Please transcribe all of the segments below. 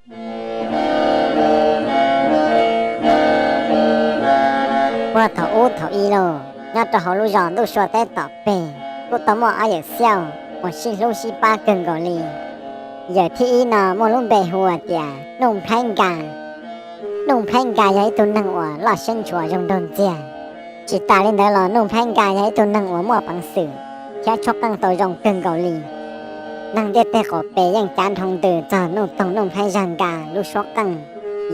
Puag thaum ub thaum i los, nyob rau hauv lub zos Ntuj Sua teb tom peg, kuj tau muaj ob yawm Xiauj uas sib hlub sib pab kawg nkaus li. Yawm thib ib no muaj lub npe hu ua tias Nuj Nplhaib Nkas. Nuj Nplhaib Nkas yog ib tug neeg uas loj siab ntshua zoo nraug ntxiag. Tsis tas li ntawd los Nuj Nplhaib Nkas yog ib tug neeg uas muaj peev xwm thiab tshuab qeej tau zoo kawg nkaus li. Neeg ntiaj teb qaum pes yeej cav nroo ntws txog Nuj Toog Nuj Nplhaib Zag Nkas lub suab qeej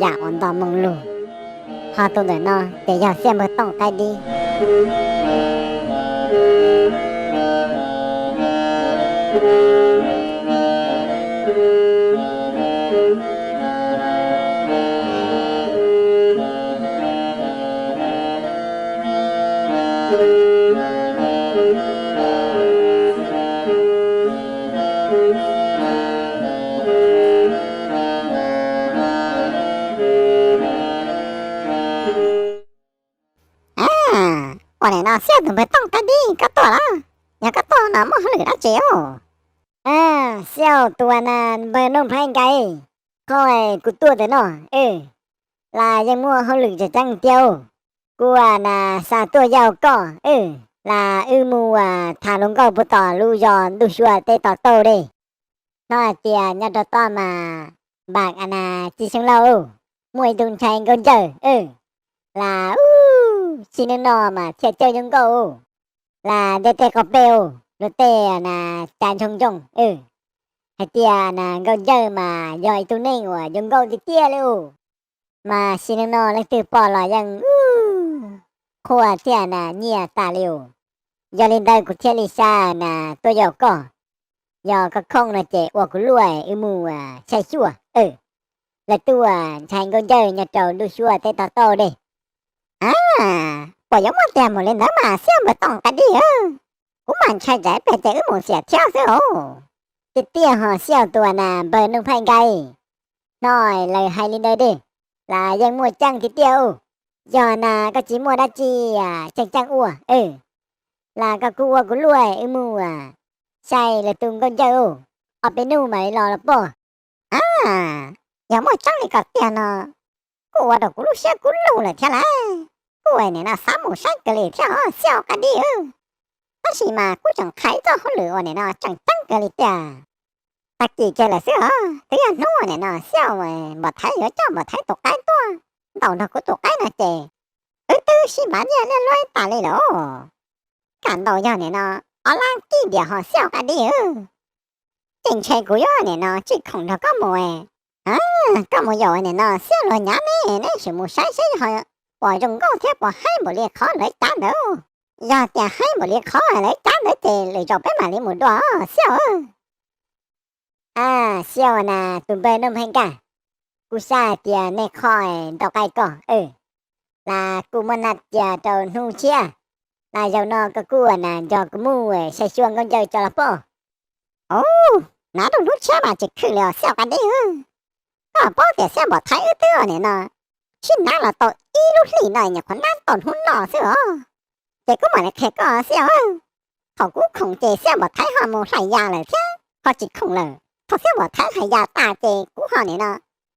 yam uas nto moo lug. Ho tus ntawm no ces yog Xiaj Npawg Tooj Qaib Dib. Ua nim no Xiaj tus npawg Tooj Qaib Dib koj tuaj los? Yog koj tuaj no muaj hauj lwm dab tsi os? Xiaj tus uas npawg Nuj Nplhaib Nkas, qhov kuv tuaj ntawm no, las yeej muaj hauj lwm tseem ceeb tiag. Kuv uas na xa tuaj yaum koj, las wb mus tham hluas nkauj puag tom lub zos Ntuj Xyuas teb tom tauj dej. Hnov hais tias nyob rau toj mas npam a nas Txiv Xyooj Lauj, muaj ib tug ntxhais nkauj ncaws, las ub, tsis neej no mas thiaj cawj zoo nkauj, las ntiaj teb qaum pes luag tej a nas cas ntsoog ntsoog, hais tias a nas nkauj ncaws mas yog ib tug neeg uas zoo nkauj tiag tiag li. Mas tsis neej no leej twg pom los yeej qhuas thiab a nas nyiam tas li. Yog li ntawd kuv thiaj li xa a nas tuaj yaum koj. Yog koj khoom no ces ua kuv luaj wb mus saib xyuas, lawv tuaj ntxhais nkauj ncaws nyob rau Ntuj Xyuas teb tom tauj dej. Puas yuav muaj tiag mus li ntawd mas Xiaj Npawg Tooj Qaib Dib? Kuv mas ntshai tsam pem ces wb mus xiam thiab xwb os. Tiag tiag ho Xiaj tus uas na npawg Nuj Nplhaib Nkas, hnov lawv hais li ntawd dej, las yeej muaj ceeb tiag tiag. Yog na koj tsis muaj dab tsi tseem ceeb ua, las koj kuj ua kuv luaj wb mus saib lawv tus nkauj ncaws, ob peb hnub mam li los los pom. Yog muaj tseeb li koj tiag no, kuj ua rau kuv lub siab kub lug lawm thiab lauj. Kuv nim no xav mus saib kawg li thiab os Xiaj Qaib Dib. Tab sis mas kuv tseem qhia txoj hauj lwm uas nim no tseem ceeb kawg li tiag. Tag kis kiag lawm xwb os, twb yog hnub uas nim no Xiaj Npawg Thaiv yuav coj Npawg Thaiv tus qaib tuaj ntaus nrog kuv tus qaib no ces wb twb sib npav nyiaj liab luab tas li lawm. Kam ntaus yog nim no ob lab kib diam ho Xiaj Qaib Dib. Ces ntshe kuv yuav nim no tsis khoom nrog koj mus. Koj mus yaum nim no Xiaj Luag Nyav ne, neb sim mus saib seb puas zoo nkauj thiab puas haib npaum li qhov lawv cav ntawd. Yog tias haib npaum li qhov lawv cav ntawd ces lwm zaus peb mam li mus dua Xiaj. Xiaj uas na tus npawg Nuj Nplhaib Nkas, kuj xav hais tias nej qhov ntau qaib koj, las kuj muab hnav cia rau hnub tshiab, las zaum no koj kuj uas na nrog kuv mus saib xyuas nkauj ncaws tso los pom. Ub, hnav rau hnub tshiab mas tsis khwm li os Xiaj Qaib Dib. Koj paub tias Xiaj Npawg Thaiv wb twb ua nim no sib hnav los tau ib lub hlis no nyuam qhuav hnav tau hnub no xwb os. Ces kuv mam li qhia koj Xiaj, thaum kuv khoom ces Xiaj Npawg Thaiv ho mus hlais yas lawm thiab ho tsis khoom lawm. Thaum Xiaj Npawg Thaiv hlais yas tas ces kuv ho nim no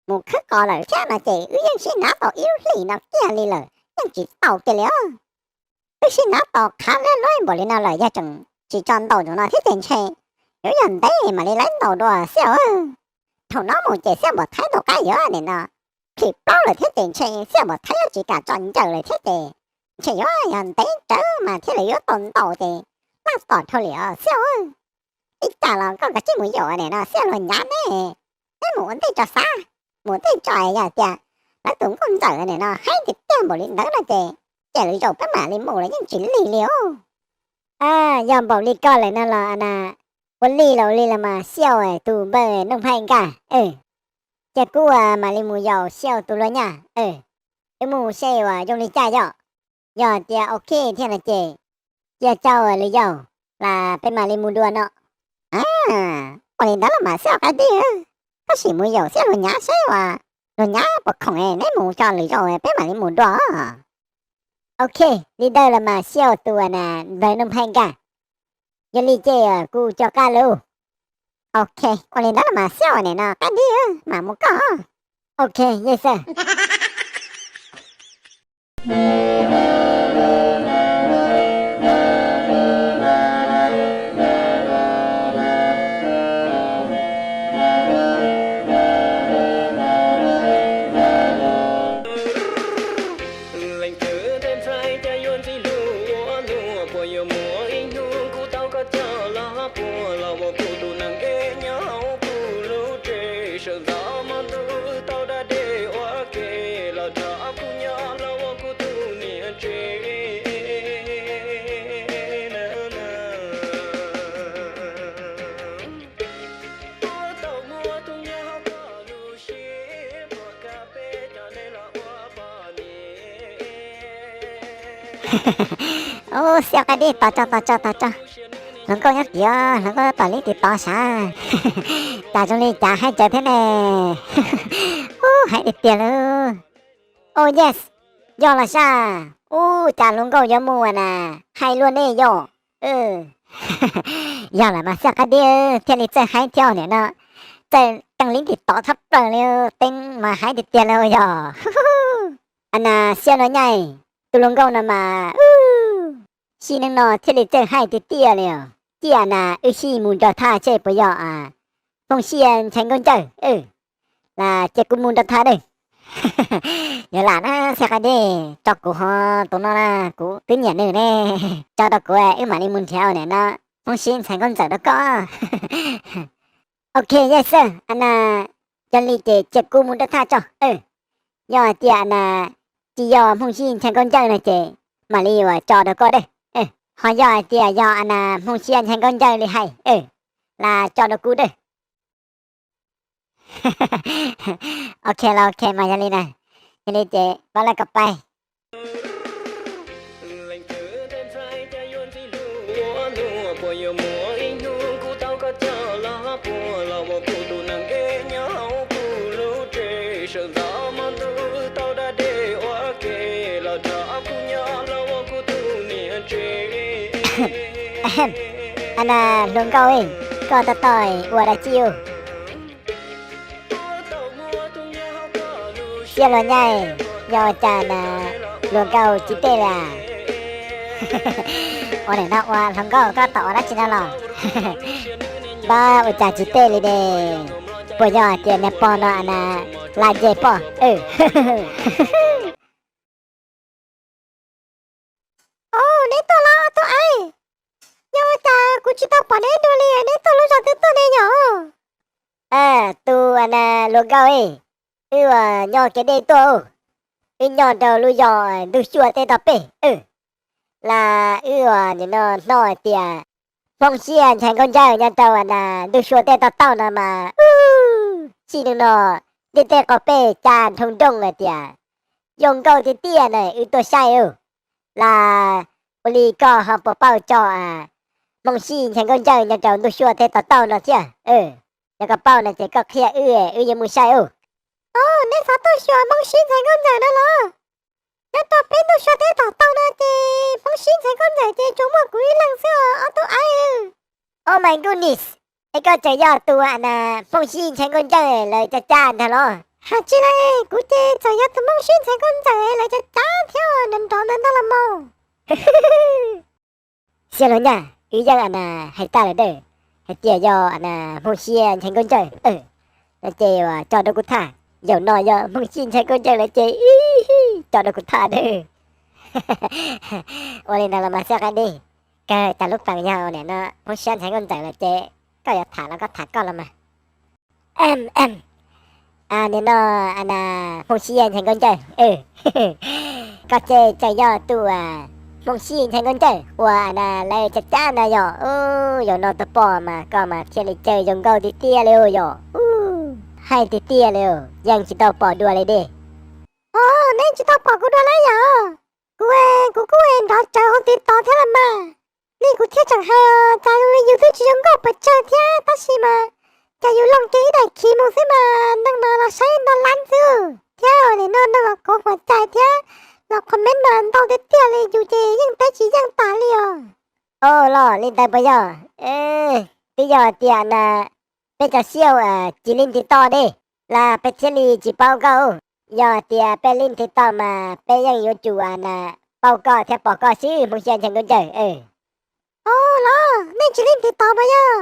mus khwb qos lawm thiab no ces wb yeej sib hnav tau ib lub hlis no kiag li lawm, yeej tsis tau kiag li os. Wb sib hnav tau qhav liab luab npaum li no lawm yog tseem tsis tso ntaus tus no thiab ces ntshe yuav yog ntev mam li lawv ntaus dua Xiaj. Thaum no mus ces Xiaj Npawg Thaiv tus qaib yuav nim no plhis plaub lawm thiab ces ntshe Xiaj Npawg Thaiv yuav tsis kam tso ncaws lawm thiab ces ntshe yuav yog ntev tsawv mas thiaj li yuav tau ntaus ces laj tom dhau li os Xiaj. Ib tsam los koj kav tsij mus yaum nim no Xiaj Luag Nyav ne, neb mus ua ntej tso xav, mus ua ntej tso yog tias lawv tus nkauj ntxawm nim no haib tiag tiag npaum li ntawd no ces ces lwm zaus peb mam li mus los yeej tsis lig li os. Yog npaum li koj lawm no los na, ua li los ua li los mas Xiaj tus npawg Nuj Nplhaib Nkas, ces kuv mam li mus yaum Xiaj tus Luag Nyav, wb mus saib uas zoo li cas yom. Yog tias ok thiab no ces cia tso lwm zaus las peb mam li mus dua no. Ua li ntawd los mas Xiaj Qaib Dib, koj sim mus yaum Xiaj Luag Nyav saib uas Luag Nyav puas khoom neb mus tso lwm zaus peb mam li mus dua. Ok, li ntawd los mas Xiaj tus uas na npawg Nuj Nplhaib Nkas, yog li ces kuv rov qab lauj. Ok, ua li ntawd los mas xiab ua nim no qab dib mam mus koj. Ok, yes sir. Leej twg tej ntxhais cas yuav ntxim hlub ua luaj, puas yuav muaj ib hnub kuv tau koj coj los puag los ua kuv tus neeg ej nyob hauv kuv lub tsev, sawv ntxov hmo ntuj tau da dej ua ke los rov kuv nyob los ua kuv tus niam tsev. Puas tau muaj tus nyob hauv koj lub siab, puas kav peb cov neeg los ua poj niam. Ub, xiab qab dib, tos tso, tos tso, tos tso. Hluas nkauj nyob tid, hluas nkauj tom lib tim tod sav. Cas zoo li cas haib tsawv thiab ne. Ub, haib tiag tiag lauj. Oh yes, yog los sas. Ub, cas hluas nkauj yuav mus na, haib luaj ne yom. Yog lawm mas xiab qab dib thiaj li txawj haib thiab nim no. Txawj teej lib tim tod thab plaws li, teeb mas haib tiag tiag li yog. Anas, xiab no nyaj, tus hluas nkauj no mas, sij neej no thiaj li txawj haib tiag tiag li os. Cia na wb sij mus nrog thaj seb puas yog Hmoob Sij Ntxhais Nkauj Ncawj. Las cia kuv mus nrog thaj dej. Yog lam na, xiab qab dib, tso kuv ho, tus no na, kuv twb nyiam nws ne. Tso rau kuv, wb mam li mus nrhiav ua nim no Hmoob Sij Ntxhais Nkauj Ncawj rau koj. Ok, yes sir, Anas, yog li ces cia kuv mus nrog thaj tso. Yog hais tias Anas tsis yog Hmoob Sij Ntxhais Nkauj Ncawj no ces mam li yuav tso rau koj dej. Ho yog hais tias yog Anas Hmoob Sij Ntxhais Nkauj Ncawj li hais, las tso rau kuv dej. Ok los ok mas yog li na, yog li ces pab lawv kom pais. Ahem, Anas hluas nkauj, koj tau tau ua dab tsi ub? Xiab los nyaj, yog ua cas na hluas nkauj tsis teb li as? Ua nim no ua hluas nkauj koj tau ua dab tsi no los? Npab ua cas tsis teb li ne? Puas yog hais tias niag pog no na, la nce poj? Os, neb tuaj los tub aiv? Yog ua cas kuv tsis tau pom neb dua li, neb tuaj lub zos twg tuaj ne yom? Tus hluas nkauj, wb nyob kev deb tuaj, wb nyob rau lub zos Ntug Xyuas teb tog pej. Las wb nim no hnov hais tias Hmoob Sij Ntxhais Nkauj Ncawj nyob rau Ntug Xyuas teb tog taug no mas, sij neej no ntiaj teb qaum pej ca nroo nrooj hais tias zoo nkauj tiag tiag na, wb tuaj saib ub. Las ua li koj ho puas paub tso Hmoob Sij Ntxhais Nkauj Ncawj nyob rau Ntug Xyuas teb tog taug no thiab? Yog koj paub no ces koj qhia wb, wb yuav mus saib ub. Os, neb xav tuaj xyuas Hmoob Sij Ntxhais Nkauj Ncawj no los? Nyob rau peb Ntug Xyuas teb tog taug no ces Hmoob Sij Ntxhais Nkauj Ncawj ces tsuas muaj kuv ib leeg xwb os ob tub aiv. Oh my goodness, es koj tseem yog tus Hmoob Sij Ntxhais Nkauj Ncawj lawv cov cab ntag los? Hais tsis li, kuv ces txawm yog tus Hmoob Sij Ntxhais Nkauj Ncawj lawv cov cab thiab nrov nrov ntawd ntag los mas. Xiab los nyaj, wb yeej hais tag lawm dawb, hais tias yog Hmoob Sij Ntxhais Nkauj Ncawj no ces tso rau kuv tham. Zaum no yog Hmoob Sij Ntxhais Nkauj Ncawj lawv ces tso rau kuv tham dawb. Ua li ntawd los mas xiab qab dib, kawg tas lub peem yog nim no Hmoob Sij Ntxhais Nkauj Ncawj lawm ces koj yuav tham los koj tham koj los mas. Nim no Hmoob Sij Ntxhais Nkauj Ncawj, koj ces tseem yog tus Hmoob Sij Ntxhais Nkauj Ncawj uas lawv cab cab ntag yom? Zaum no tuaj pom mas koj mas thiaj li tseem zoo nkauj tiag tiag li yom. Haib tiag tiag li, yeej tsis tau pom dua li dej. Os, neb tsis tau pom kuv dua lawm yom? Kuv, kuv kuj nrov tsawv hauv TikTok thiab los mas, li kuv thiaj tseem hais os, cas zoo li yus twb tsis zoo nkauj pes tsawg thiab tab sis mas cas yus looj kiag ib daim khiv mus xwb mas neeg mas los saib ntau lab xwb thiab. Nim no neeg los kov huam cai thiab los comment mas ntau tiag tiag li, yus ces yeej teb tsis yeej tas li os. Os, los li ntawd puas yog? Twb yog hais tias na Peb cov siab tsis li ntiv toj dej, los peb thiaj li tsis paub koj. Yog tias peb li ntiv toj mas peb yeej yuav tsum paub koj thiab pom koj xwb Hmoob Siab Nchai Nkauj Ntsawg. Os, los nej tsis li ntiv toj mas yog,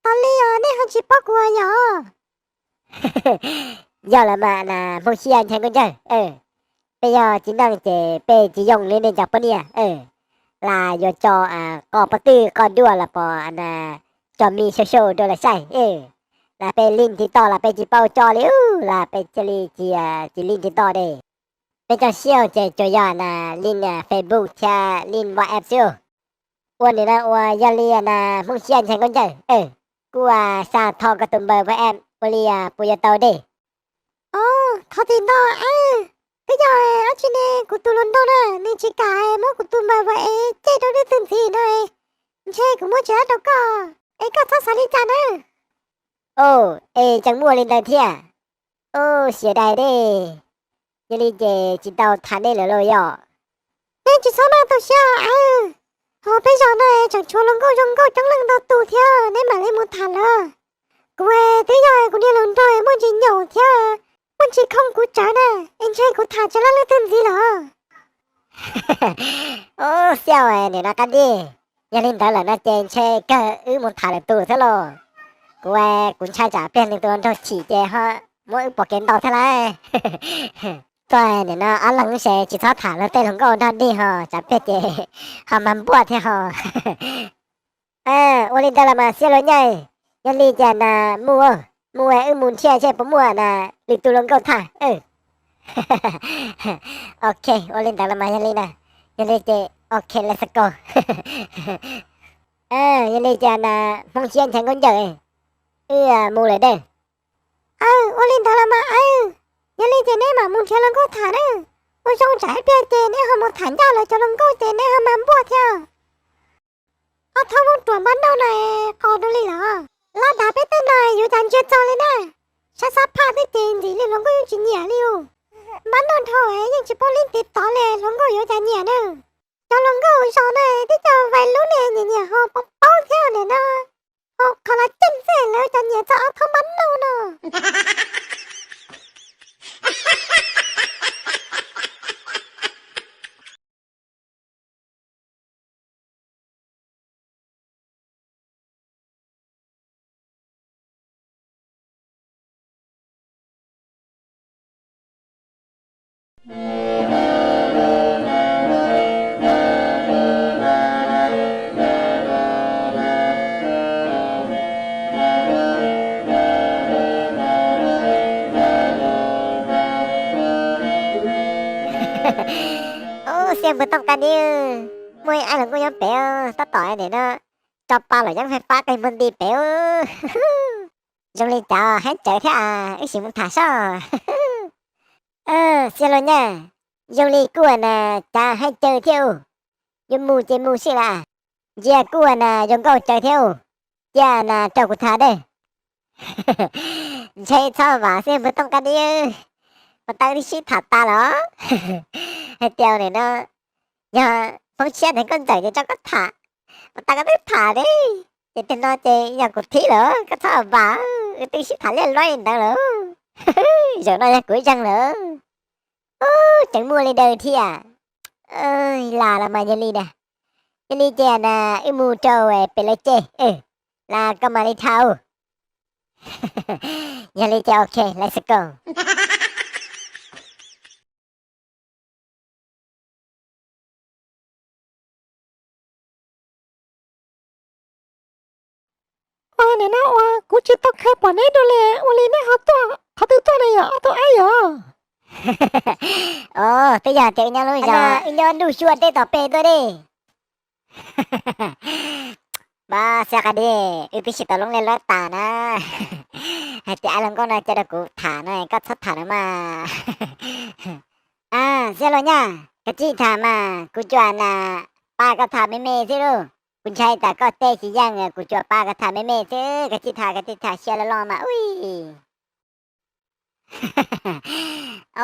tos li nej ho tsis paub kuv yog? Yog los mas na Hmoob Siab Nchai Nkauj Ntsawg, peb yog txiv neej ces peb tsis yoo li nej cov poj niam, los yuav tso qos pob twg qos duaj los pom na, tso mi sau sau rau lawv saib, los peb li ntiv toj los peb tsis paub tso li, los peb thiaj li tsis, tsis li ntiv toj dej. Peb cov siab ces tsuas yog na li Facebook thiab li WhatsApp xwb. Ua nim no uas yog li na Hmoob Siab Nchai Nkauj Ntsawg, kuj xa thov koj tus npawb WhatsApp ua li puas yuav tau dej? Os, thov tim no, twb yog dab tsi ne, kuv tus hluas nraug na nws tsis kam muab kuv tus npawb WhatsApp coj rau leej twg ntxiv no, ntshe kuv muab tsis tau rau koj, es koj txhob xav li cas na. Os, es tseem muaj li ntawd thiab. Os, xiam dais dej, yog li ces tsis tau tham nej lawm lauj yog? Nej tsis txhob maj tu siab, hauv peb zos no tseem tshuav hluas nkauj zoo nkauj coob leej ntau tus thiab, neb mam li mus tham lawv. Kuv twb yog kuv niag hluas nraug muaj ntsis nyaum thiab muaj ntsis khoom kuv tsawv na, es ntshe kuv tham tsis laib leej twg ntxiv lawm. Os, xiab nim no qab dej, yog li ntawd lawm no ces ntshe kawg wb mus tham lwm tus thiab lauj. Kuv, kuv ntshai tsam pliag nws tus hluas nraug chim ces ho muab wb pom kev ntaus thiab lauj. Tuaj nim no ob leeg se tsis txhob tham luag tej hluas nkauj nrog dig ho tsam pliag ces ho mag npuaj thiab ho. Ua li ntawd los mas xiab hluas Nchai, yog li ces na mus, mus wb mus nrhiav seb puas muaj na lwm tus hluas nkauj tham. Ok, ua li ntawd los mas yog li na, yog li ces ok, let's go. Yog li ces na Hmoob Siab Nchai Nkauj Ntsawg, wb mus lawm dej. Aw, ua li ntawd los mas, yog li ces neb mam mus nrhiav hluas nkauj tham na. Ua zoo tsam ib pliag ces neb ho mus tham ncaj lawv cov hluas nkauj ces neb ho mag npuaj thiab. Ob thaub muab ruam npab nauj no qos dua li los, laj dav peb tej no yuav cas ntsia txog li na. Saib xab phaj twb ces ntxim li hluas nkauj yeej tsis nyiam li os. Npab nauj dhau yeej tsis paub li ntiv tod li hluas nkauj yuav cas nyiam na. Cov hluas nkauj zos no twb cov vais lub ne nyiam nyiam ho paub paub thiab nim no, ho qhov los ceeb xwb lawv cov nyiam txog ob thaub npab nauj no. Ub, xiab npawg Tooj Qab Dib, muaj ib ab los kuj nyob pem tab tom nim no tso pa los yeeb fais fab qe muag nti pem. Zoo li cov haib cawv thiab, wb sim mus tham soj. Xiab Luag Nyaj, zoo li kuj na cov haib cawv thiab ub, yuav mus ces mus xwb las. Ntsia kuj na zoo nkauj cawv thiab ub, cia na rau kuv tham dej. Ntshe txhob vam xiab npawg Tooj Qab Dib, puas tau wb twb sib tham tas los? Hais tias nim no yog Hmoob Siab Nchai Nkauj Ntsawg ces tso koj tham, puas tau koj twb tham li. Ces tig no ces yog kuv thib lawm, koj txhob vam, wb twb sib tham liaj luab li ntawd lawm. Zaum no yog kuv zeeg lawm. Ub, tseem muaj li daws thiab. Las los mas yog li na, yog li ces na wb mus rau pem lawv ces, las koj mam li tham. Yog li ces ok, let's go. Ua nim no uas kuv tsis tau khaws pom neb dua li, ua li neb ho tuaj qhov twg tuaj na yom ob tug ab yom? Os, twb yog tias wb nyob lub zos, wb nyob ntuj xyuas tej tom pem tuaj dej. Pab xiab qab dib, wb twb sib tau loob liaj luab tas na. Hais tias ab luag nkauj no cia rau kuv tham no koj txhob tham no mas. Xiab Luag Nyaj, koj txhob tham mas, kuv tsuas na pab koj tham me me xwb lauj. Kuv ntshai tas koj teb tsis yeej, kuv tsuas pab koj tham me me xwb, koj txhob tham, koj txhob tham siab loj loj mas ui.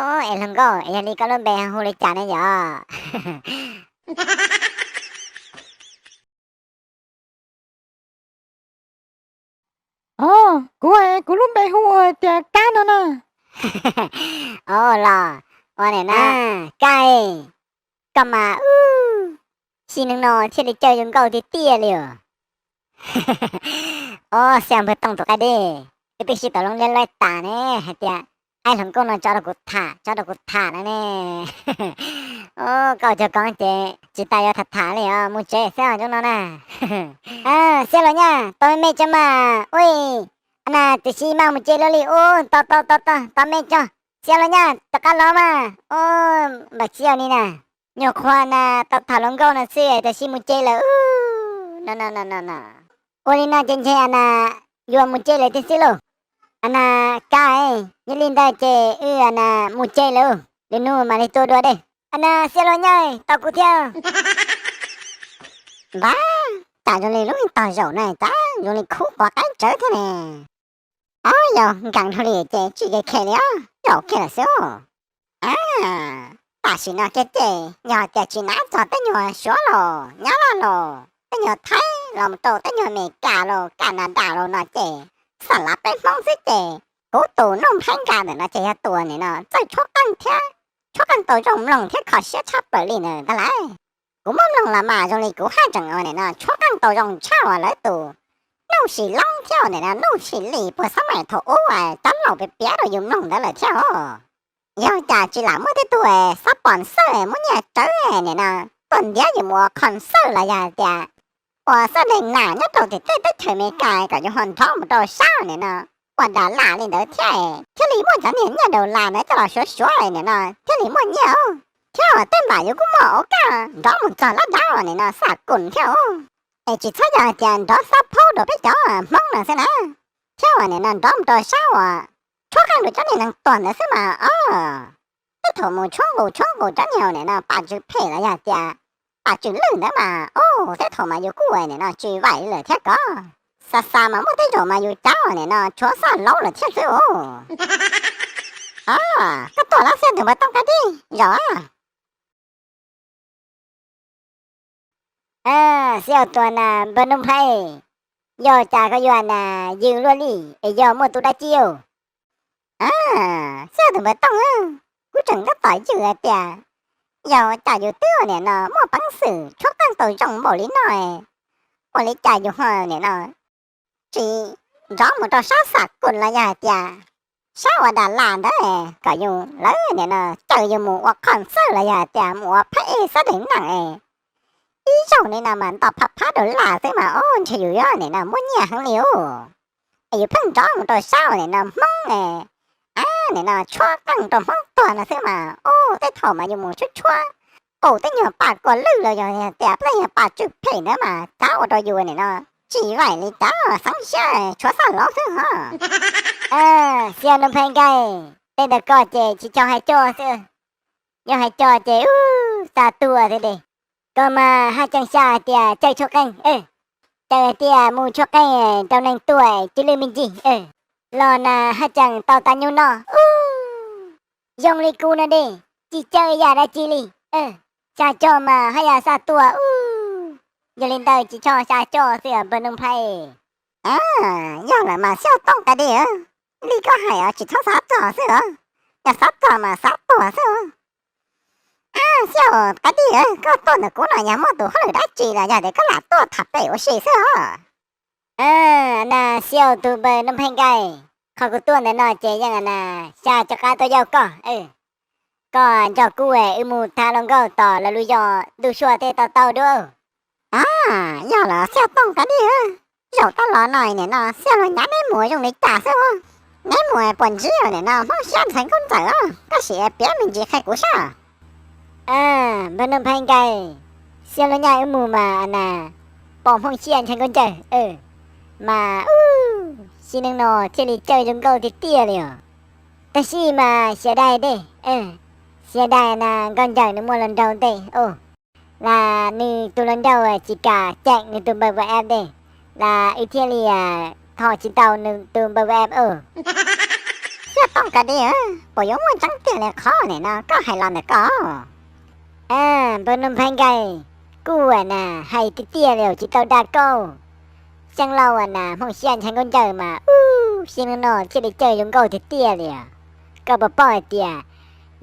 Os, es hluas nkauj, yog li koj lub npe hu li cas ne yom? Os, Kuv, kuv lub npe hu ua tias Kab no na. Os los, ua nim no Kab, koj mas ub, xib neej no thiaj li caw zoo nkauj tiag tiag li os. Os, xib hwb Tooj tus qaib dib, wb twb sib tau loo liab laib tas ne, hais tias aib hluas nkauj no tso rau kuv tham, tso rau kuv tham no ne. Os, koj cov koob ces tsis tas yuav tham tham li os, mus tsev xwb os zoo no na. Xib hwb Luas Nyaj, tos me me tso mas, ua na, tiam sis mas mus tsev lawm li ub, tos tos tos tos tos me tso. Xib hwb Luas Nyaj, rov qab los mas, ua, npam txiv li na. Nyuam qhuav na tau tham hluas nkauj no xwb tiam sis mus tsev lawm ub, no no no no no. Ua li no ces ntshe na yuav mus tsev lawm tiag xwb lauj. Aw na, Kab, yog li ntawd ces wb na mus tsev lawm, lwm hnub mam li tuaj dua dej. Aw na, xib hwb Luas Nyaj, tos kuv thiab. Npab, cas zoo li lub tog zaum na cas zoo li khub quav qaib tsawv thiab ne. Ob, yog nkees dhau li ces tsis khe khe li os, zaum kiag lawm xwb. Tam sim no kiag ces yog tias tsis nab txog tej nyuag Suav los Nyab Laj los tej nyuag Thaib los mus rau tej nyuag Amelikas los Kanadas los no ces xam lav peb Hmoob xwb ces kuv tus Nuj Nphaib Nkais ntawm no ces yog tus nim no txawj tshuab qeej thiab tshuab qeej tau zoo mloog thiab kho siab tshaj plaws li ntawd ntag lauj. Kuv muab mloog los mas zoo li kuv haj tseem ua nim no tshuab qeej tau zoo tshaj uas lawv tus Nuj Sim Loob thiab ua nim no Nuj Sim Lis puag xab maim thaum ub uas cov laus piav piav rau yus mloog ntawd lawm thiab os. Yog cas tsis lam muaj tej tug xab pom xawj muab nyiaj rawv nim no tuaj ntiav yus mus ua qhov xawj los yog hais tias ua xab dees nas nyob rau tim tej teb chaws Amelikas kom yus ho nrov mus rau sab nim no ua das las li ntawd thiab, thiaj li muaj cov niag nyiaj das las ntawd coj los suav suav nim no thiaj li muaj nyiaj os. Thiab tej npam yus kuj muaj ua kaj nrov mus txog lab dav nim no xab kum thiab os. Es tsis txhob yog hais tias nrov xab phaub rau peb cov Hmoob no xwb na, thiab uas nim no nrov mus rau sab uas tshuab qeej rau cov niag neeg tuag ntawd xwb mas os. Tej thaum mus tshuab nqus tshuab nqus cov niag nim no pam tsw phem los yog tias pam tsw lwj ntawd mas os, tej thaum mas yus kuj ua nim no tsis vaim li lawm thiab ko. Xav xav mas muaj tej zaum mas yus cav ua nim no tshuav xaj laub lawm thiab xwb os. Koj tuaj los xwb tus npawg Tooj Kab Dib, zaum. Xib hwb tus nas npawg Nuj Nphaib, yog cas koj yuav nas yws luaj li es yog muaj tus dab tsi os? Xib hwb tus npawg Tooj, kuv tseem tab tom yws hais tias yog cas yus twb ua nim no muaj peev xwm tshuab qeej tau zoo npaum li no, ua li cas yus ho nim no tsis nrov mus rau sab xab kum los yog hais tias sab ua das las ntawd kom yus lawv nim no caw yus mus ua qhov xawj los yog hais tias mus ua phab ej xab dees nas. Ib zaug li no mas nto phab phab rau las xwb mas os, ntshe yus yuav nim no muaj nyiaj heev li os. Es yus pheej nrov mus rau sab ua nim no Hmoob, a, nim no tshuab qeej rau Hmoob tuag no xwb mas os, tej thaum mas yus mus tshuab tshuab qus tej nyuag pam kua lwj los yog tias tej nyuag pam tsw phem ntawd mas cav ua rau yus nim no tsis vaim li, cav xeeb siab tshuav xaj laub xwb hos. Xib hwb Nuj Nphaib Nkais, tej ntawd koj ces tsis txhob hais coj xwb, yog hais coj ces ub, xa tuag thiab de. Koj mas haj tseem xav hais tias caw tshuab qeej, caw hais tias mus tshuab qeej rau neeg tuag cia lwj me ntsis los nas haj tseem tau tas nyuj noj ub. Zoo li kuv no de, tsis caw yam dab tsi li, xav coj mas haj yam xav tuag ub. Yog li ntawd tsis txhob xav coj xwb os npawg Nuj Nphaib. Yog lawm mas Xyooj Tooj Kab Dib, li koj hais os, tsis txhob xav tuag xwb os, yog xav tuag mas xav tuag xwb os. Xyooj Kab Dib, koj tuaj ntawm kuv no yog muaj tus hauj lwm dab tsi los yog tias koj lam tuaj tham pem ua si xwb os? Nas Xyooj tus npawg Nuj Nphaib Nkais, qhov kuv tuaj ntawm no ces yeej nas xav rov qab tuaj yaum koj, koj nrog kuv wb mus tham hluas nkauj tos lawv lub zos ntuj sua tej tau tau dua. Yog lawm Xyooj Tooj Kab Dib, zaum tau los no nim no Xyooj los nyav neb mus zoo li cas xwb os? Neb mus puas ntsib nim no Hmoob Siab ntxhais Nkauj Ntxawm os? Koj sim piav me ntsis qhia kuv saib. Npawg Nuj Nphaib Nkais, Xyooj los nyav wb mus mas nas pom Hmoob Siab ntxhais Nkauj Ntxawm mas ub, xib neej no thiaj li caw zoo nkauj tiag tiag li os. Tab sis mas xiav dais de, xiav dais nas Nkauj Ntxawm nws muaj hluas nraug ntej os, los nws tus hluas nraug tsis kam ceem nws tus npawb WhatsApp de, los wb thiaj li thom tsis tau nws tus npawb WhatsApp os. Xyooj Tooj Kab Dib, puas yuav muaj tseeb tiag li qhov nim no koj hais los ntawm koj? Npawg Nuj Nphaib Nkais, kuj ua nas hais tiag tiag li tsis tau dag koj. Xyooj Lauj ua nas Hmoob Siab ntxhais Nkauj Ntxawm mas ub, Xyoo no thiaj li coj zoo nkauj tiag tiag li. Koj puas paub hais tias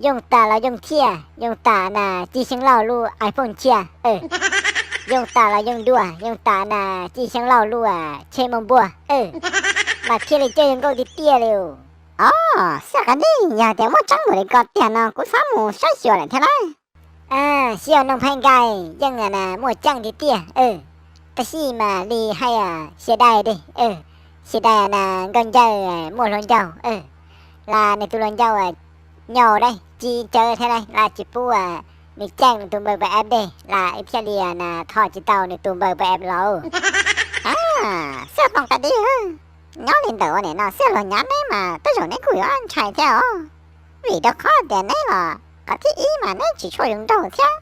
yooj tas los yooj thiaj, yooj tas na Cig Xyeej Lauj lub iPhone tshiab, yooj tas los yooj dua, yooj tas na Cig Xyeej Lauj lub tsheb muaj npua, mas thiaj li coj zoo nkauj tiag tiag li. Os, xyov qab dib, yog tias muaj tseeb npaum li koj tiag no kuv xav mus saib xyuas lawm thiab lauj. Xyov Nooj Phaib Nkais yeej na muaj tseeb tiag tiag, tab sis mas li hais sia dai dej, sia dai na nkauj ncawg muaj hluas nraug, las nws tus hluas nraug nyaum dej tsis tsawv thiab las tsis pub nws caij nws tus npawb pab app dej las wb thiaj li na thov tsis tau nws tus npawb pab app los. Xyov Tooj Qab Dib, nyob li ntawm ua nim no xyov los nyav neb mas tej zaum neb kuj yuav ntshai thiab os. Vim rau qhov tias neb los qhov thib ib mas neb tsis tshua zoo nraug thiab,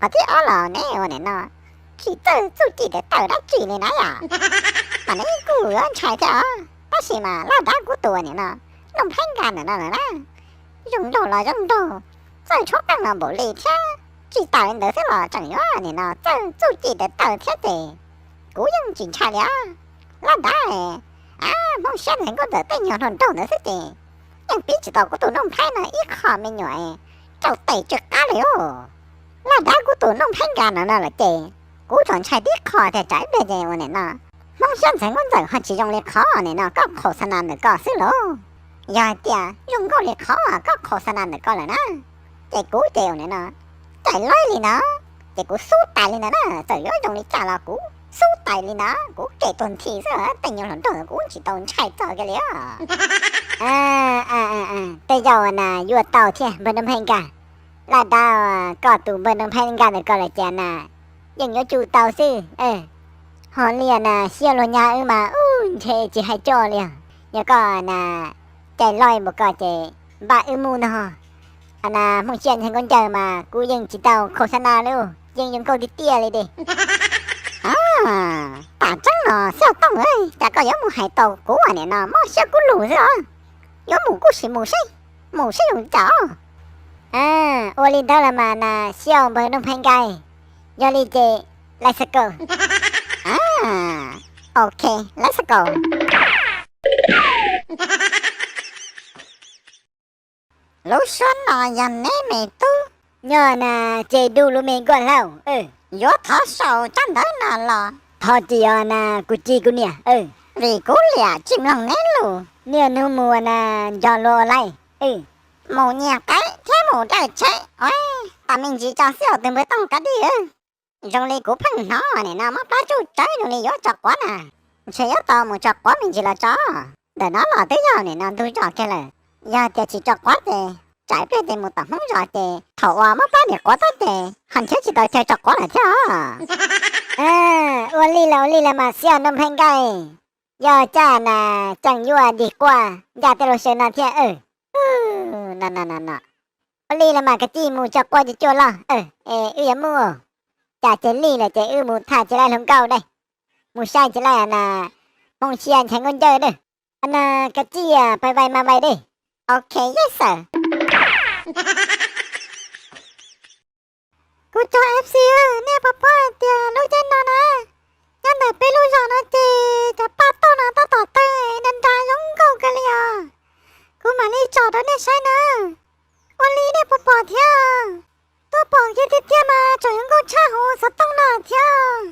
qhov thib ob los neb ua nim no tsis txawj txuj ci tes taw dab tsi li na yom, mas neb kuj yuav ntshai thiab os. Tab sis mas laj dav kuv tus ua nim no Nooj Phaib Nkais ntawm no lawm na, zoo nraug los zoo nraug, txawj tshuab qeej los npaum li thiab. Tsis tas li ntawd xwb los tseem yuav nim no txawj txuj ci tes taw thiab ces kuv yeej tsis ntshai li os. Laj dav, Hmoob Siab ntxhais nkauj ntxawm tej nyuag hluas nraug ntawd xwb ces yeej pib tsis tau kuv tus Nooj Phaib no ib qho me nyuam rau tes tsw qab li os. Laj dav kuv tus Nooj Phaib Nkais no no lawm ces kuv txawm ntshai tib qho tias tsam ib pliag ces ua nim no Hmoob Siab ntxhais nkauj ntxawm ho tsis zoo li qhov nim no koj qhauv xa nas ntawm koj xwb lauj. Yog hais tias zoo nkauj li qhov koj qhauv xa nas ntawm koj lawm na, ces kuv ces ua nim no caij laib li no, ces kuv xub tais li ntawd na. Txawm yuav zoo li cas los kuv xub tais li ntawd, kuv kem tuag nthi xwb, tej nyuag hluas nraug kuv tsis tau ntshai txog kiag li os. Tej zaum na yuav tau thiab npawg Nooj Phaib Nkais. Laj dav, koj tus npawg Nooj Phaib Nkais ntawm koj lawm ces na yeej yuav tsum tau xwb. Ho li na xyov luag nyab wb mas ub ntshe tsis hais coj li os. Yog koj na caij laib npaum koj ces npaj wb mus no. Hos na Hmoob Siab ntxhais nkauj ntxawm mas kuv yeej tsis tau qhauv xa nas li, yeej zoo nkauj tiag tiag li de. Tam tseeb no xyov Tooj, cas koj yuav mus hais tau kuv ua nim no mob siab kub lug xwb os. Yuav mus kuj sim mus seb, mus seb zoo cas os. Ua li ntawd los mas na xyov npawg Nooj Phaib Nkais, yog li ces let's go. Ok, let's go. Lub suab no yog neb me tub. Nyob na, ces du lub me nkuaj hlaub, yuav thov sau tsab ntawv no los thov tsis yog na kuv txiv kuv niam, vim kuv liam tsis mloog neb lus. Niaj hnub mus na nco luag ua laij, mus nyiag qaib thiab mus dawj tsheb, ua tas me ntsis tso xwb os tus npawg Tooj Kav Dib. Zoo li kuv pheej hnov nim no mob plab tsuj tsawv zoo li yuav tso quav na. Ntshe yuav tau mus tso quav me ntsis los tso. Ntawm no los twb yog nim no ntug zos kiag lawm. Yog tias tsis tso quav ces tsam ib pliag ces mus tom Hmoob zos ces thaum uas mob plab nim quav tag ces ho nrhiav tsis tau chaw tso quav lawm thiab os. Ua li los ua li los mas xyov Nooj Phaib Nkais, yog cas na tseem yuav dig quaj ncaj tej lub sij hawm no thiab. No no no no, ua li los mas kav tsij mus tso quav cov cuaj loj, es wb yuav mus. Cas ces lig lawm ces wb mus tham tsis laij hluas nkauj dej, mus saib tsis laij na Hmoob Siab ntxhais nkauj ncawg dej. Na kav tsij pais vais mas vais dej. Ok, yes sir. Kuv cov F C, nej puas paub hais tias lub caij no na, nyob ntawm peb lub zos no ces cov paj tauj no tab tom tawg nra nra zoo nkauj kawg li os. Kuv mam li tsom rau nej saib na. Ua li nej puas pom thiab? Tuaj pom kiag tiag tiag mas tseem zoo nkauj tshaj hauv xov tooj no thiab.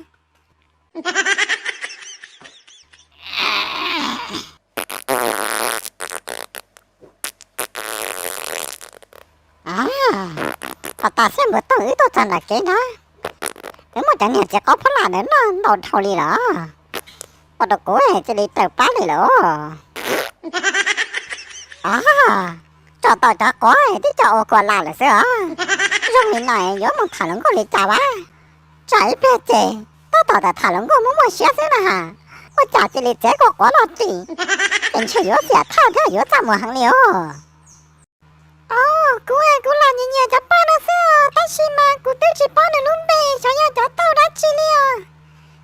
Pom tas xwb npawg Tooj, wb tuaj txog nram kev no, wb muaj cov niag txiv qaub phab laj ntawd noj ntau dhau li lawm. Ua rau kuv cia li raws plab li lawm. Tso tau cov quav twb coj ua kuas lam lawm xwb os. Zoo li no yuav mus tham hluas nkauj li cas vaj? Tsam ib pliag ces tab tom tham hluas nkauj muaj muaj siab xwb na has, ua cas cia li txiav kuas quav loj ris, ces ntshe yuav xiam thaj thiab yuav txaj muag heev li os. Os, kuv kuv los nyiam nyiam cov paj no xwb os, tab sis mas kuv twb tsis paub nws lub npe xyov yog cov tauj dab tsi li os.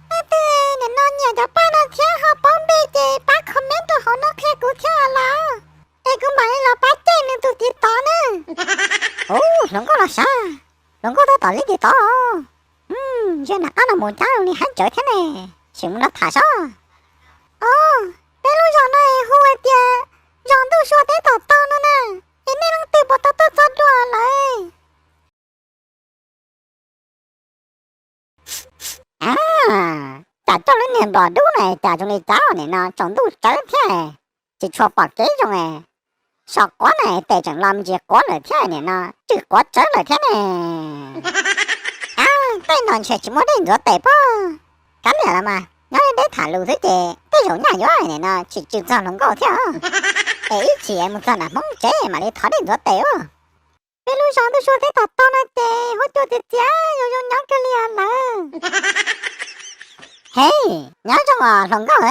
Leej twg nim no nyiam cov paj no thiab ho paub npe ces pab comment rau hauv no qhia kuv thiab los, es kuv mam li los pab caij nws tus TikTok na. Ub, hluas nkauj los sav, hluas nkauj tab tom li TikTok. Yog nram qab no mus cab zoo li haib tsawv thiab ne, sim mus nrog tham sob. Os, peb lub tom no es hu hais tias zos Ntuj Sua teb tom tau no na, es nej leej twg puas tau tuaj txog dua lawm? Cas coj lub niag nplom dub no cas zoo li cas nim no tsaus ntuj tsawv thiab, tsis tshua pom kev zoo. Saum quav no tes tseem los me ntsis quav lawm thiab, nim no tswj quav tsawv lawm thiab ne. Tej no ntshe tsis muaj dej ntxuav tes pob. Kav liam los mas, nyob deb tham lus xwb ces tej zaum nyaj yuav nim no tsis tsw txog hluas nkauj thiab. Es ib chim mus txog nram Hmoob tsev mam li thov dej ntxuav tes ua. Peb lub zos Ntuj Sua teb tom tau no ces huab cua txias txias zoo zoo nyob kawg li lawm. He, nyob zoo os hluas nkauj.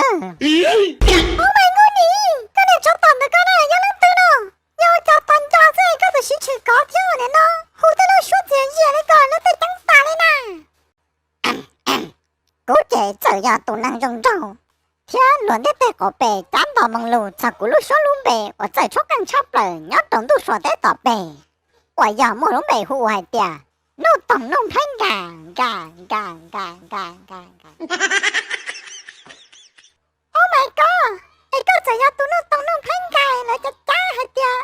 Ub, me nkauj nim, koj niag tsov tom ntawm koj na yog leej twg no? Yog cov tom ncauj xwb koj txawm siv tshwm kov thiab nim no hu tej lub suab txias zias li ko lub tej ceeb tas li na. Kuv ces txawm yog tus neeg zoo nraug thiab luag ntiaj teb qaum pes cav nto moo lug txog kuv lub suab lub npe uas txawj tshuab qeej tshaj plaws nyob rau Ntuj Sua teb tom peg, uas yog muaj lub npe hu ua hais tias Nuj Toog Nuj Nplhaib Nkag Nkag Nkag Nkag Nkag Nkag Nkag. Ob, me koj, es koj txawm yog tus Nuj Toog Nuj Nplhaib Nkag lawv cav cav hais tias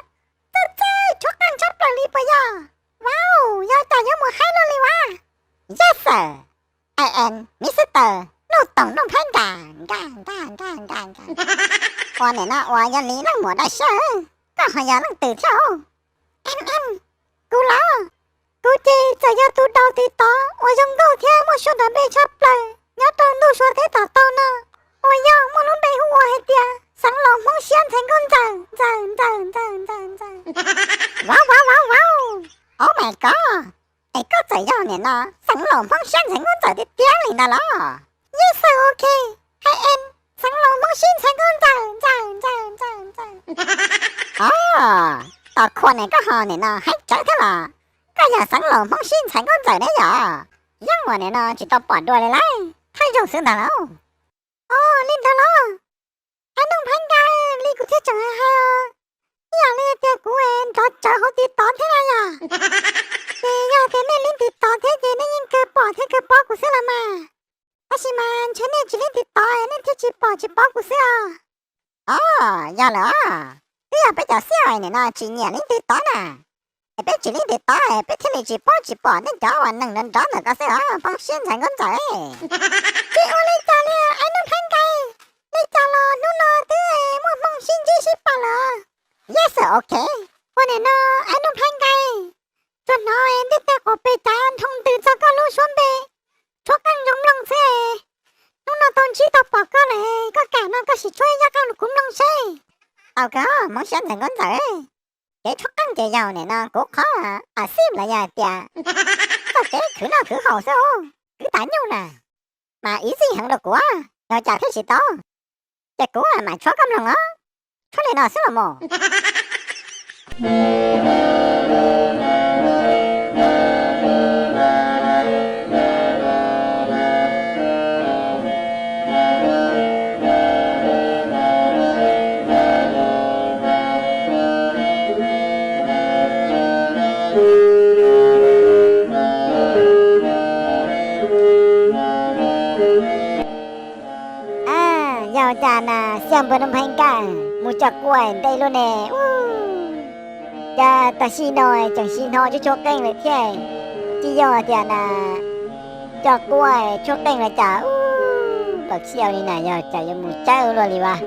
txawj txawj tshuab qeej tshaj plaws li puas yog? Vauv, yog cas yuav mus haib luaj li vas? Yes sir, I am Mister Nuj Toog Nuj Nplhaib Nkag Nkag Nkag Nkag Nkag Nkag. Ua nim no uas yog li leej muam dab siab, koj ho yog leej twg thiab? Kuv los, kuv ces txawm yog tus daus tiv tov uas zoo nkauj thiab muaj suab nrov npe tshaj plaws nyob rau Ntuj Sua teb tom tau no, uas yog muaj lub npe hu ua hais tias Xeev Laus Hmoob Siab Ntxhais Nkauj Ntxawm Ntxawm Ntxawm Ntxawm Ntxawm Ntxawm. Vauv, vauv, vauv, vauv. Oh my god, es koj txawm yog nim no Xeev Laus Hmoob Siab Ntxhais Nkauj Ntxawm tiag tiag li ntag los? Yes sir, ok, I am Xeev Laus Hmoob Siab Ntxhais Nkauj Ntxawm Ntxawm Ntxawm Ntxawm Ntxawm. Oh, tos khua ne koj ho nim no haib tsawv thiab los? Koj yog Xeev Laus Hmoob Siab Ntxhais Nkauj Ntxawm ne yog? Yeej uas nim no tsis tau pom dua li lauj, thawj zaug xwb ntag lauj. Oh, li ntawd los? Ab Nuj Nplhaib Nkag, li kuv thiaj tseem hais os, ib yam li tias kuv nrov tsawv hauv tiv tov thiab na yom. Ces yog tias nej lib tiv tov thiab ces nej yeej kawg pom thiab kawg paub kuv xwb los mas. Tab sis mas ntshe nej tsis lib tiv tov nej thiaj tsis pom tsis paub kuv xwb os. Oh, yog lawm os. Twb yog peb cov xiab nim no tsis nyiam lib tiv tov na, es peb tsis lib tiv tov peb thiaj li tsis paub tsis pom nej cov uas neeg nrov nrov ntawm ko xwb os Hmoob Siab Ntxhais Nkauj Ntxawm. Tsis ua li cas li Ab Nuj Nplhaib Nkag, li cas los hnub no twb muaj hmoo sib ntsib sib pom lawm. Yes sir, ok. Ua nim no Ab Nuj Nplhaib Nkag, tsuas hnov ntiaj teb qaum pes cav nroo ntws txog koj lub suab npe, tshuab qeej zoo mloog xwb. Hnub no tau ntsib tau pom koj lawm, koj kam no koj sim tshuab ib zaj qeej rau kuv mloog seb. Tau kawg Hmoob Siab Ntxhais Nkauj Ntxawm, kev tshuab qeej ces yog nim no kuv qhov a xij los yog hais tias txoj kev khwv noj khwv haus xwb, kwv tas nyuj na, mas ib xij heev rau kuv, yog cas thiaj tsis tau. Ces kuv mam tshuab koj mloog os, tshuab li no xwb los mus. Yog cas na, xyov npawg Nuj Nplhaib Nkaj mus cog quaj ntev luaj ne. Cas tam sim no tseem sim hnov tshuab qeej lawm thiab. Tsis yog tias na, cog quaj tshuab qeej lawm cas. Tau txhij li na, yog cas yuav mus tsawg luaj li vas.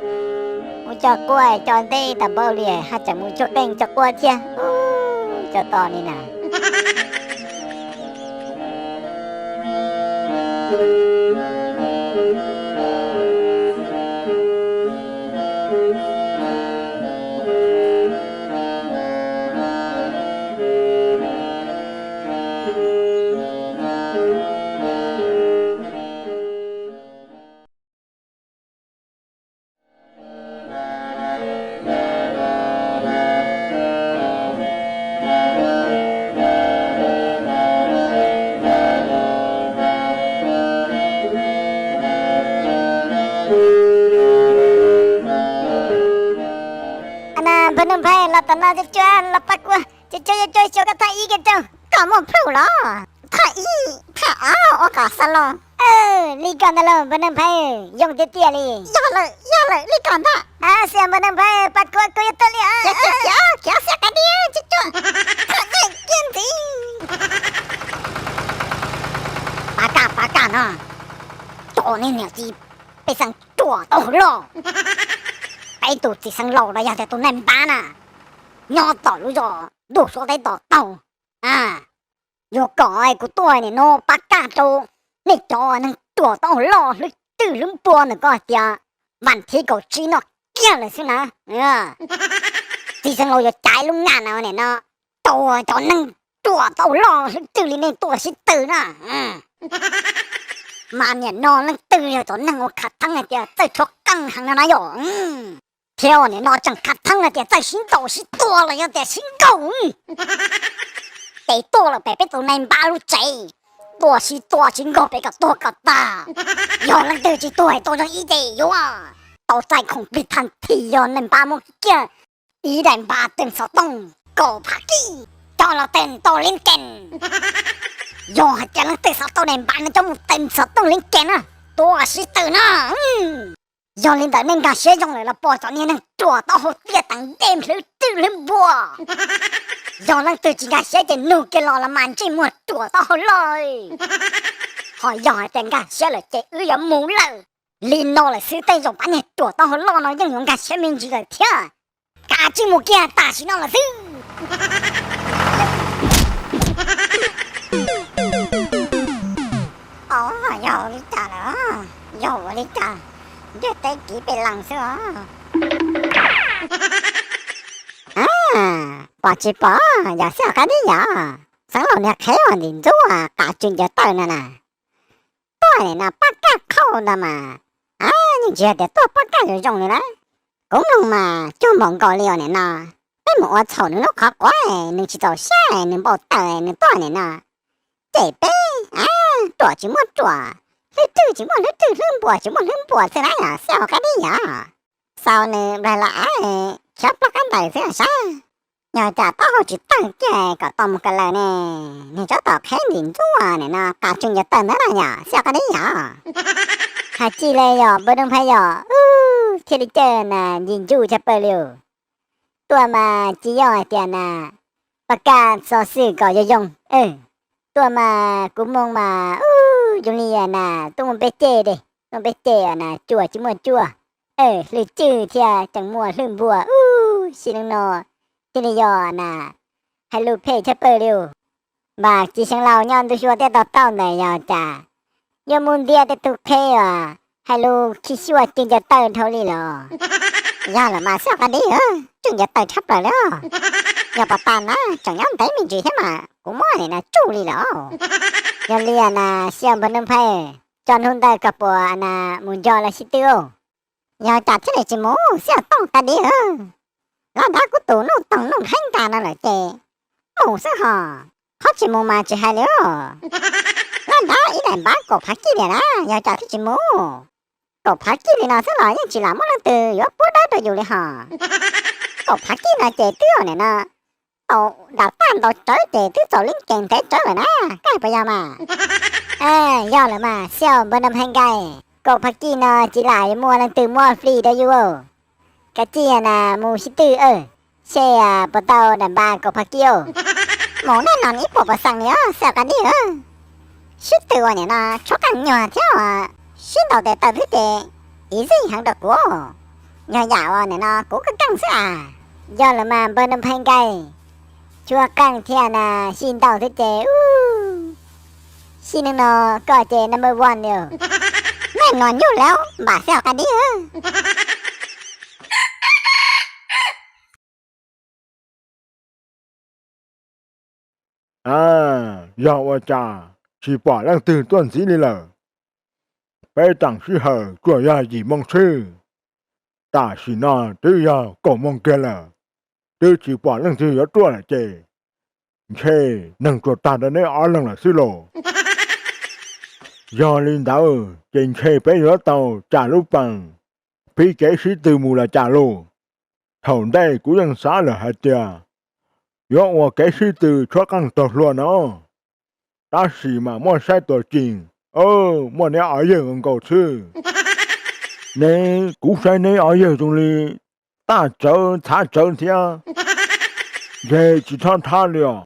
Mus cog quaj cog ntev tas npaum li haj tseem mus tshuab qeej cog quaj thiab. Cov to li na. Npawg Nuj Nplhaib los tom no cuag cuag los pab kuv, cuag cuag cuag cuag koj thaj ib kiag rau kom muaj plhu los. Thaj ib, thaj ob ua kom xa loo. Li ko ntag lauj npawg Neej Nphais, yoo tiag tiag li. Yog lawm, yog lawm, li ko ntag. Xib hwb npawg Neej Nphais, pas kuv, kuv yuav tuaj li. Khiav, khiav, khiav, xib hwb Kab Dib, tsis tuaj. Kiag ntxiv. Pas kaj, pas kaj no, cov niag niam txiv pej xeem ruam tau hauv loj. Peb tus txiv xeev laus los yog tias tus neeg npab na, nyob tom lub zos ntuj suav teb tom taug. Yuav kom kuv tuaj nim no pab kaj rau nej cov neeg ruam tau hauv loj hlwb twj hlwb npua ntawm ko hais tias vas thib kaum tsib no kiag lawm xwb na. Txiv xeev laus yuav caiv lub ngaj na nim no rau cov neeg ruam tau hauv loj hlwb twj li nej tuaj sib tw na. Mas nim no leej twg yog cov neeg uas khav theeb hais tias txawj tshuab qeej heev no na yom, thiab nim no tseem khav theeb hais tias txawj sib ntaus sib tua los yog tias sib nkaug, ces tuaj lawm pem peb tus neeg npab lub tsev, tuaj sib tua sib nkaug pem kom tuag kom tag. Yog leej twg tsis tuag tau zoo ib ce yuav tau txais khoom plig thaj thim yog neeg npab muab kiag ib daim npab teej xov tooj kaum phav kij coj los teem tau li kees. Yog hais tias leej twg xav tau daim npab no coj mus teem xov tooj li kees na, tuaj sib tw na. Yog li ntawd nej nkag siab zoo lawm los pom cov niag neeg ruam tau hauv tiaj teev dej hlwb twj hlwb npua. Yog leej twg tsis nkag siab ces nug kiag los los mas ntsej muag ruam tau hauv loj. Ho yog hais tias nkag siab lawm ces wb yuav mus lawm. Li no lawm xwb tej zaum pab niag ruam tau hauv loj no yeej yuav nkag siab me ntsis lawm thiab. Kav tsij mus kiag tam sim no lawm xwb. Os, yog ua li cas lawm, yog ua li cas ntiaj teb kiv pes lees xwb os. Pom tsis pom, yog xib hwb Kab Dib yom, xeev laus niag qhev uas ntim ntxub kav tswv ncaws tawm no na. Tuaj nim no pab kaj qhauj ntag mas, yeej tsis yog tias tuaj pab kaj zoo zoo li na. Kuv mloog mas cuag npaum nkaus li os nim no peb mus ua txhaum nws lub qhov quav, nws tsis txaus siab, nws npau taws nws tuaj nim no. Ces peb ruam tsis muaj ruam, hlwb twj tsis muaj hlwb twj, hlwb npua tsis muaj hlwb npua xwb na yom, xib hwb Kab Dib yom. Xaus nws nplaig los av, khiav ploj qab ntawd xwb sav. Yog cas taub hau tsis tawg kiag kom tau mus ka laws ne, nws tsob tom qheb ntim ntxub nim no kav tswv ncaws tawm ntawd na yom, xib hwb Kab Dib yom. Hais tsis li yom npawg Neej Nphais yom, thiaj li caw nas ncig ntsuj caj pawg li. Tuaj mas tsis yog hais tias nas pab kaj xov xwm kom zoo zoo. Tuaj mas kuv moo mas ub zoo li nas tuaj mus peb ceg de, tuaj peb ceg nas cuam tsis muaj cuaj, hlwb cwj thiab tseem muaj hlwb npua ub si neej no, thiaj li yog nas hais lus phem tshaj pawg li. Npam txiv xeev laus nyob ntuj xyuas tej tog tauj ntawd yog cas yuav mus ntiab tej tug qheb uas hais lus khi xyuaj cwj ncaws tawg dhau li los? Yog lawm mas xib hwb Kab Dib, cwj ncaws tawg tshaj plaws li. Yog pom tas na tseem nyob ntev me ntsis thiab mas kuv muab nim no tsuj li lawm. Yog li nas xib hwb npawg Neej Nphais, tso hnub ntawd koj puas nas mus nco lawv sib tw? Yog cas thiaj li tsis mus xib hwb Tooj Kab Dib? Lab nrab kuv tus nuj toog nuj nqheeb nrag no lawm ces mus xwb hos, qhov tsis mus mas tsis hais li. Lab nrab ib daim npav kaum phav kij li na, yog cas thiaj tsis mus? Kaum phav kij li no xwb los yeej tsis lam muaj leej twg yuav puab dawb rau yus li hos. Kaum phav kij no ces twb nim no tau ntaus tag ntaus tsawv ces twb txaus li kees ntev tsawv lawm na, koj puas yog mas? Yog lawm mas xib hwb npawg Neej Nphais nkais, kaum phav kij no tsis lam yuav muaj leej twg muab fli rau yus. Kav tsij nas mus sib tw, seb puas tau daim npav kaum phav kij. Mus nej no ib puas pos xees li xib hwb Kab Dib. Sib tw ua nim no tshuab qeej nyuag thiab sib ntaus tes taw xwb ces easy heev rau kuv. Yog yam uas nim no kuv keej keej xwb as. Yog lawm mas npawg Neej Nphais nkais, tshuab qeej thiab nas sib ntaus xwb ces ub, si neej no koj ces number one li. Nej no nyuj lawm npam xib hwb Kab Dib. Yog ua cas tsis pom leej twg tuaj ntxiv li lawm? Peb teem sij hawm tsuas yog yim moo xwb, tam sim no twb yog kaum moo kiag lawm, twb tsis pom leej twg yuav tuaj lawm ces ntshe neeg tsuas tag rau neb ob leeg lawm xwb lauj. Yog li ntawd ces ntshe peb yuav tau cam lub pees, phib kev sib tw mus los cas lauj. Thaum ntej kuv yeej xav lawm hais tias yuav ua kev sib tw tshuab qeej taug hlua no, tab sis mas muaj saib tuas cees Muaj neb ob yawg nkaus xwb. Neb, kuv saib neb ob yawg zoo li taj tsawv txhav tsawv thiab. Ntshe tsis txhob thab li os.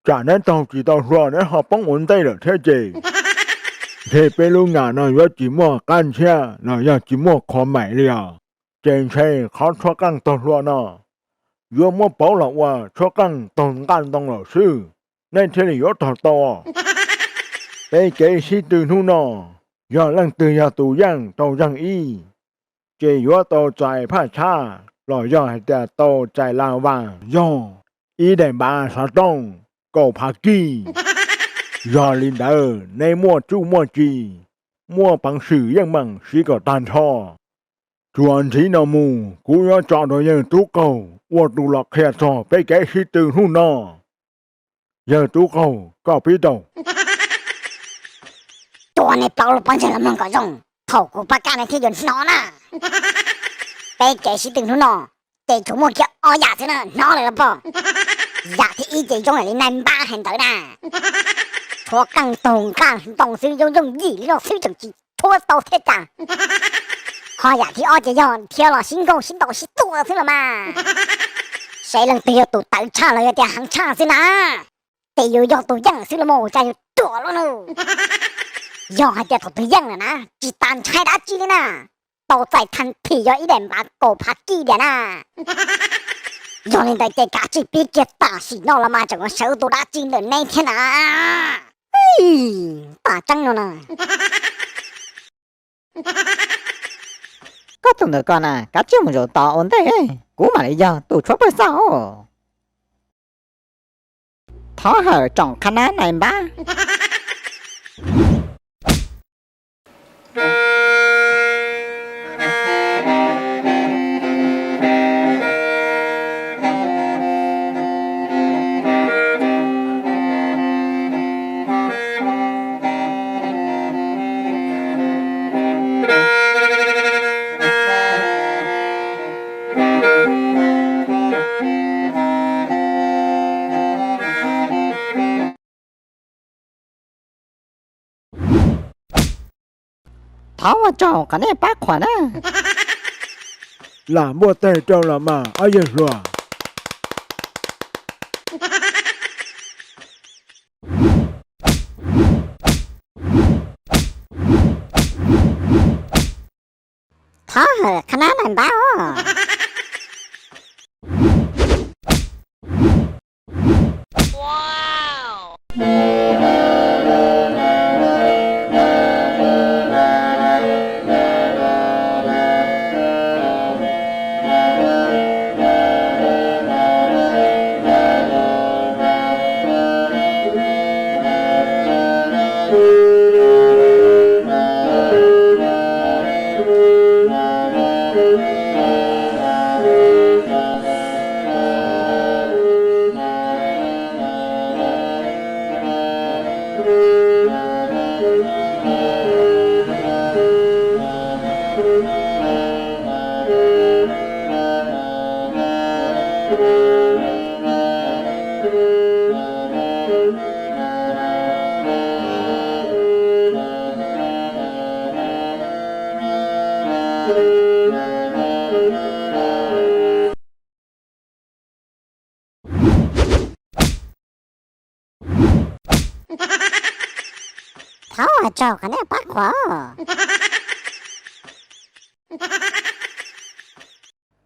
Tsam neb taug tsis tau hluas neb ho poob ua ntej lawm thiab ces, ntshe peb lub ngam no yuav tsis muaj qab ntshiab los yog tsis muaj qhov maim li os. Ces ntshe qhov tshuab qeej taug hlua no yuav muab pauv los ua tshuab qeej taug nqaj ntoo lawm xwb, nej thiaj li yuav taug tau. Peb kev sib tw hnub no, yog leej twg yog tus yeej tau zeeg ib, ces yuav tau txais phaj tshab los yog hais tias tau txais las vas yog ib daim npav xov tooj kaum phav kij. Yog li ntawd neb muaj txuj muaj ci, muaj peev xwm yeej meem siv kom tag nrho. Tsuas ntxiv no mus kuv yuav tso rau yawg tub qaug ua tus los qhia txog peb kev sib tw hnub no. Yawg tub qaug, koj pib tau. Tua nej plaub lub pob ntseg los mloog kom zoo, thaum kuv pab kaj nej thiaj yuav hnov na. Peb kev sib tw hnub no ces tsuas muaj kiag ob yam xwb na, hnov lawm los pog? Yam thib ib ces zoo li nais npab hais ntawd na, tshuab qeej taug nqaj ntoo xwb, yooj yooj yim li no xwb tseem tsis tshuab tau thiab cas. Ho yam thib ob ces yog dhia los sib nkaug sib ntaus sib tua xwb los mas. Seb leej twg yog tus tawv tshaj los yog tias heev tshaj xwb na, ces yus yog tus yeej xwb los mas, cas yus ruam luaj na. Yog hais tias thaum tus yeej lawm na, tsis tas ntshai dab tsi li na, tau txais thaj thim yog ib daim npav kaum phav kij diam na. Yog li ntawd ces kav tsij pib kiag tam sim no los mas tseem yuav sawv tus dab tsi ntawm neb thiab na. Tam tseeb no na. Koj tus ntawm ko na, kav tsij mus zaum tos ua ntej, kuv mam li yog tus tshuab pawg xaj os. Thov hawm tsoom qhab nab nais npab. Thov ua tsaug qhov nej pab qhuas na. Lam npuaj teg rau los mas ob yawg hluas. Thov hawm qhab nab nais npab os. Thov ua tsaug qhov nej pab qhuas.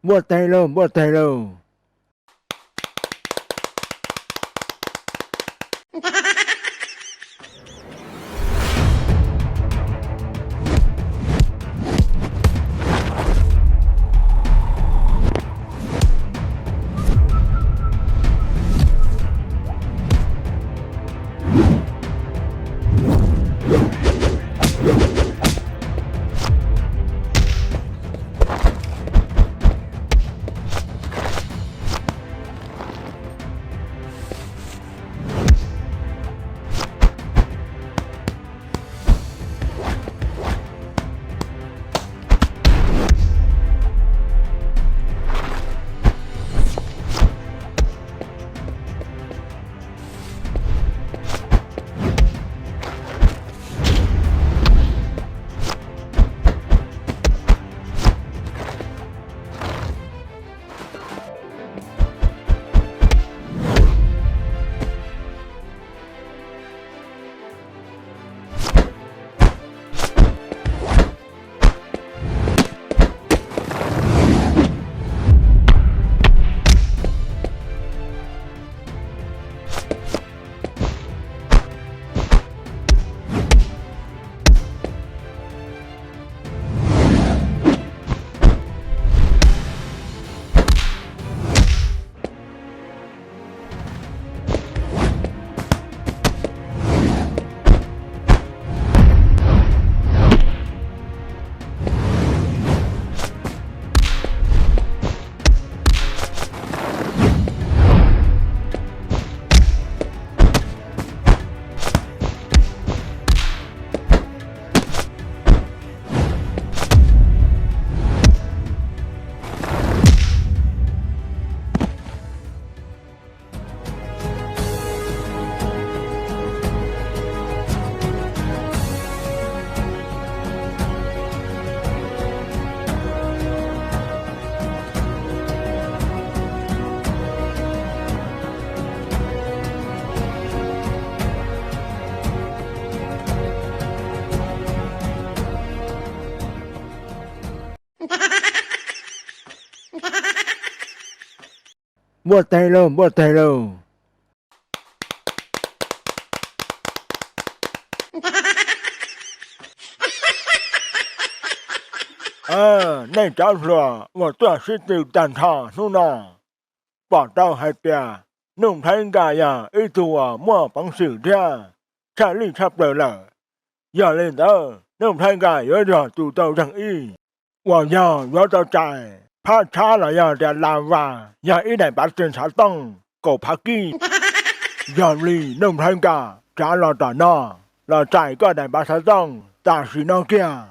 Npuaj teg lauj, npuaj teg lauj. Npuaj teg lauj, npuaj teg lauj. Nej cov hluas uas tuaj sib tw tag nrho hnub no, pom tau hais tias Nuj Nplhaib Nkaj yog ib tug uas muaj peev xwm thiab tshaj lij tshaj plaws lawm. Yog li ntawd Nuj Nplhaib Nkaj yuav yog tus tau zeeg ib uas yog yuav tau txais phab txhab los yog tias las vas yog ib daim pav txeeg xov tooj kaum phav kib. Yog li Nuj Nplhaib Nkaj, tsav los tom no los txais koj daim pav xov tooj tam sim no kiag.